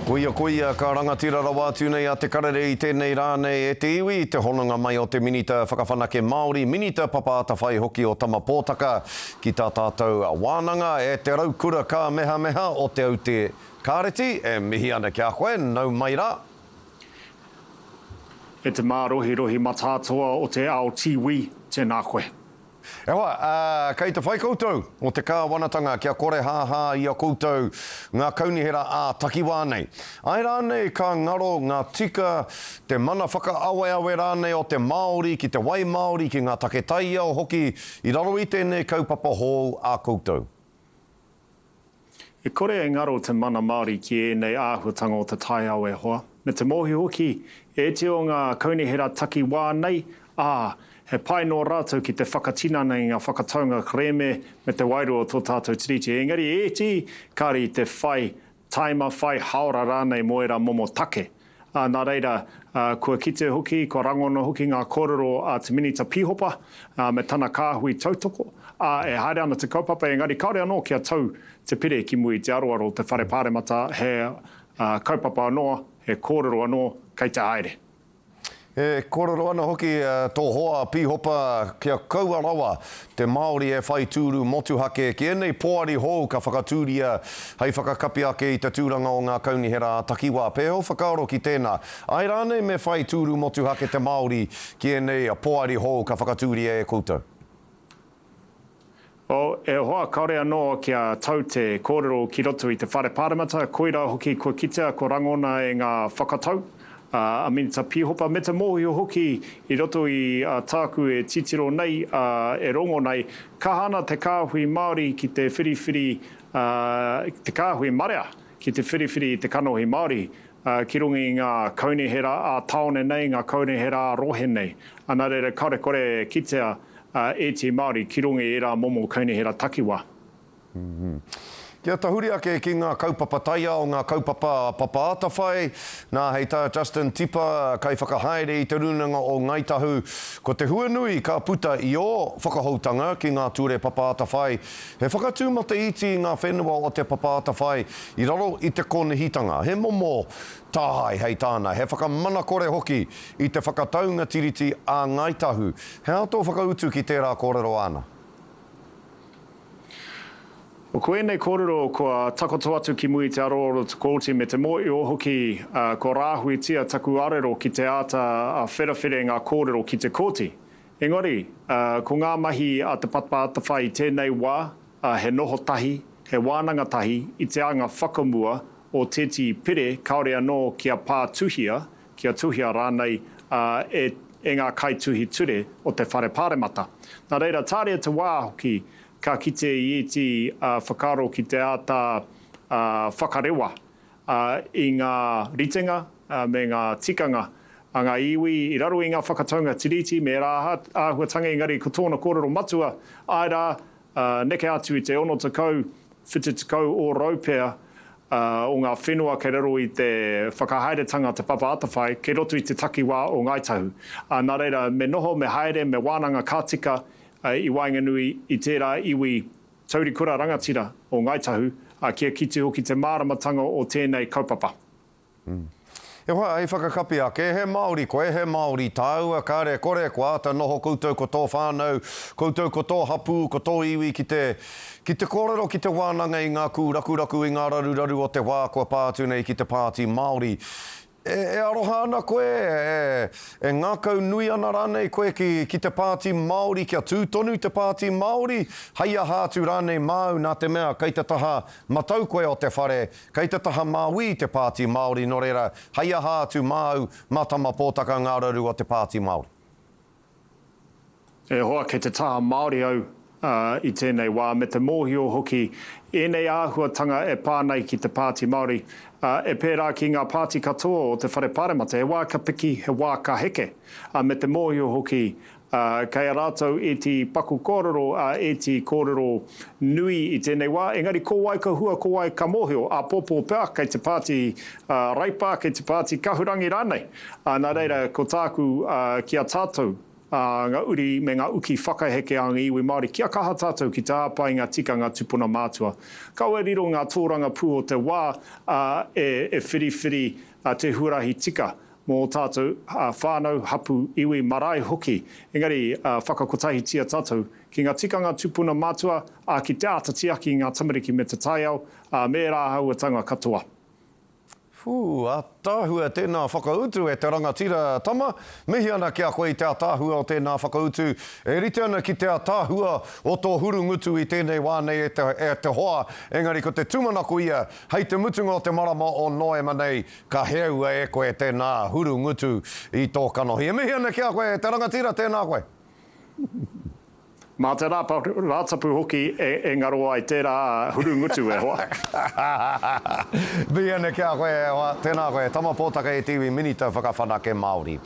Koia, koia, ka rangatira rawa atu nei a Te Karere i tēnei rā nei e te iwi, te hononga mai o te Minita Whakawhanake Māori, Minita Papa Atawhai hoki o Tama Pōtaka ki tā tātou wānanga e te raukura kāmehameha o Te Aute Kāreti, e mihi ana ki a koe, nau mai rā. E te mārohirohi matātoa o te ao tīwī, tēnā koe. E hoa, ā, kei te whai koutou o te kāwanatanga kia korehāhā i a koutou ngā kaunihera ā-takiwā nei. Āe rānei ka ngaro ngā tika, te mana whakaaweawe rānei o te Māori ki te wai Māori, ki ngā take taiao hoki i raro i tēnei kaupapa hou a koutou? E kore e ngaro te mana Māori ki ēnei āhuatanga o te taiao e hoa. Me te mōhio hoki, e iti o ngā kaunihera takiwā nei, ā, he pai nō rātou ki te whakatinana i ngā whakataunga kerēme me te wairua o tō tātou Tiriti. Engari e iti, kāre i te whai taima, whai haora rānei mō ērā momo take. Ā, nā reira, ā, kua kite hoki, kua rangona hoki ngā kōrero a te Minita Pīhopa, ā, me tana kāhui tautoko, ā, e haere ana te kaupapa, engari kāore anō kia tau te pire ki mua i te aroaro o te Whare Pāremata, he, ā, kaupapa anō, he kōrero anō kei te haere. E kōrero ana hoki tō hoa pīhopa kia kaua rawa te Māori e whai tūru motuhake ki ēnei poari hou ka whakatūria hei whakakapi ake i te tūranga o ngā kaunihera ā-takiwā. Pēhea ō whakaaro ki tēnā? Āe rānei me whai tūru motuhake te Māori ki ēnei poari hou ka whakatūria e koutou? Oh, e hoa, kāore anō kia tau te kōrero ki roto i te Whare Pāremata, koirā hoki kua kitea, kua rangona e ngā whakatau a Minita Pīhopa, me te mōhio hoki i roto i tāku e titiro nei, e rongo nei, kaha ana te kāhui Māori ki te whiriwhiri, te kāhui marea ki te whiriwhiri i te kanohi Māori ki runga i ngā kaunihera ā-tāone nei, ngā kaunihera ā-rohe nei. Nā reira, kāore kore e kitea ētehi Māori ki runga i ērā momo kaunihera takiwā. Kia tahuri ake ki ngā kaupapa taiao, ngā kaupapa papa atawhai, nā, hei tā Justin Tipa, kaiwhakahaere i Te Rūnanga o Ngāi Tahu, ko te hua nui ka puta i ō whakahoutanga ki ngā ture papa atawhai, he whakatū mataiti i ngā whenua o te papa atawhai i raro i te kōnihitanga, he momo tāhae hei tāna, he whakamanakore hoki i te whakataunga tiriti a Ngāi Tahu. He aha tō whakautu ki tērā kōrero āna? Ko ēnei kōrero kua takoto atu ki mua i te aroaro o te Kōti me te mōio hoki kua rāhuitia taku arero ki te āta wherawhere ngā kōrero ki te Kōti. Engari, ko ngā mahi a Te Papa Atawhai i tēnei wā, he noho tahi, he wānanga tahi i te anga whakamua o tētehi pire kāore anō kia pā tuhia, kia tuhia rānei e e ngā kaituhi ture o te Whare Pāremata. Nā reira, tāria te wā hoki ka kite i ētehi whakaaro ki te āta whakarewa i ngā ritenga me ngā tikanga a ngā iwi i raro i ngā whakataunga Tiriti me ērā āhuatanga, engari ko tōna kōrero matua, āe rā, neke atu i te 60, 70 ōrau pea o ngā whenua kei raro i te whakahaeretanga a Te Papa Atawhai kei roto i te takiwā o Ngāi Tahu. Nā reira, me noho, me haere, me wānanga ka tika i waenganui i tērā iwi taurikura rangatira o Ngāi Tahu, kia kite hoki te māramatanga o tēnei kaupapa. E hoa, hei whakakapi ake, he Māori koe, he Māori tāua, kāre kore, kua āta noho koutou ko tō whānau, koutou ko tō hapū, ko tō iwi ki te, ki te kōrero, ki te wānanga i ngā kūrakuraku, i ngā raruraru o te wā kua pā atu nei ki te Pāti Māori. E, e aroha ana koe, e, e ngākau nui ana rānei koe ki, ki te Pāti Māori, kia tū tonu te Pāti Māori, hei aha atu rānei māu nā te mea kei te taha matau koe o te whare, Kei te taha māui te Pāti Māori, nō reira, hei aha atu māu, mā Tama Pōtaka ngā raru o te Pāti Māori. E hoa, kei te taha Māori au i tēnei wā, me te mōhio hoki ēnei āhuatanga e pā nei ki te Pāti Māori, e pērā ki ngā pāti katoa o te Whare Pāremata, he wā ka piki, he wā ka heke, me te mōhio hoki Ā, kei a rātou ētehi paku kōrero, ā, ētehi kōrero nui i tēnei wā, engari ko wai ka hua, ko wai ka mōhio, āpōpō pea, kei te pāti Raipa, kei te pāti Kahurangi rānei. Ā, nā reira, ko tāku, ā, ki a tātou, Ā, ngā uri me ngā uki whakaheke a ngā iwi Māori, kia kaha tātou ki te hāpai i ngā tikanga tupuna mātua. Kaua e riro ngā tōrangapū o te wā, ā, e, e whiriwhiri te huarahi tika mō ō tātou whānau, hapū, iwi, marae hoki. Engari, whakakotahitia tātou ki ngā tikanga tupuna mātua, ā, ki te āta tiaki i ngā tamariki me te taiao, ā, me ērā āhuatanga katoa. Whū, ataahua tēnā whakautu e te rangatira tama. Mihi ana ki a koe i te ataahua o tēnā whakautu. E rite ana ki te ataahua o tō hurungutu i tēnei wā nei e te, e te hoa, engari ko te tūmanako ia, hei te mutunga o te marama o Noema nei, ka heaua e koe tēnā hurungutu i tō kanohi. E mihi ana ki a koe e te rangatira, tēnā koe. Mā te Rātapu hoki e ngaro ai tērā hurungutu e hoa. Mihi ana ki a koe e hoa. Tēnā koe. Tama Pōtaka e te iwi Minita Whakawhanake Māori.